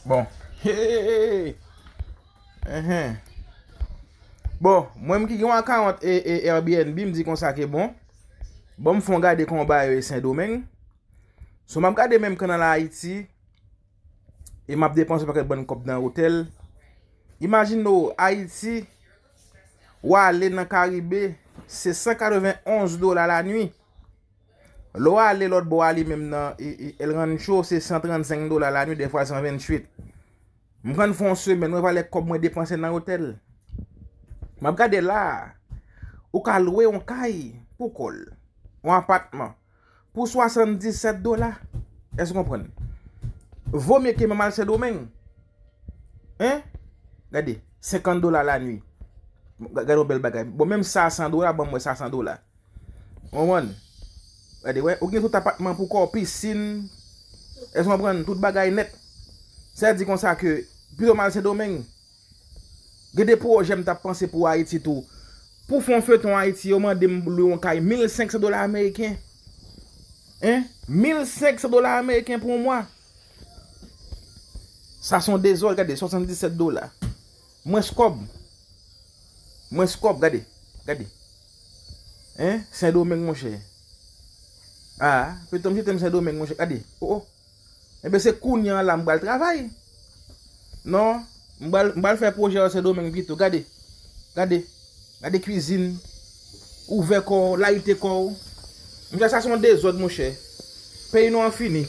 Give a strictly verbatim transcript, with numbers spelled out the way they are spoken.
Bon. Hey, hey, hey, hey. Enhen. Bon, mwen m ki gen yon akawont e, e Airbnb, m di konsa ke bon. Bon, m fè yon gade kòman bagay yo ye Sendomeng. So, m ap gade menm kanal Ayiti, e m ap depanse yon pakèt bann kòb nan otèl. Imajine w, Ayiti, w ale nan Karibe, se san katrevenn onz dola lanwi. Lè w ale lòt bò a li menm nan e, e, El Rancho, se san trannsenk dola lanwi, dèfwa san venntuit. M konn fè yon semèn, mwen pa lè kòb mwen depanse nan otèl. M ap gade la, ou ka lwe yon kay pou kò l, yon apatman, pou swasanndisèt dola. Èske w konprann? Vo mye ke m al Sendomeng. Hein? Gade, senkant dola lanwi. Ga-, gade yon bèl bagay. Bon, menm sa san dola, ban mwen sa san dola. Ou konprann? Gade, wè, ou gen tout apatman pou kò w, pisin. Èske w konprann? Tout bagay nèt. Sa di konsa ke, pito m al Sendomeng. Gen de pwojè m t ap panse pou Ayiti tou. Pou fè yon feyton Ayiti, yo mande m lwe yon kay mil senksan dola ameriken. Hein? Mil senksan dola ameriken pou yon mwa. Sa se yon dezòd, gade, swasanndisèt dola. Mwens kòb. Mwens kòb, gade. Gade. Hein? Sendomeng, monchè. Ah, pito m jete m Sendomeng, monchè. Gade. Oh, oh. Enben, se kounye a la m pral travay. Non, m pral, m pral fè pwojè yo Sendomeng pito. Gade. Gade. Gade kwizin. Ouvè kò w, layite kò w. Monchè, sa se yon dezòd, monchè. Peyi nou an fini.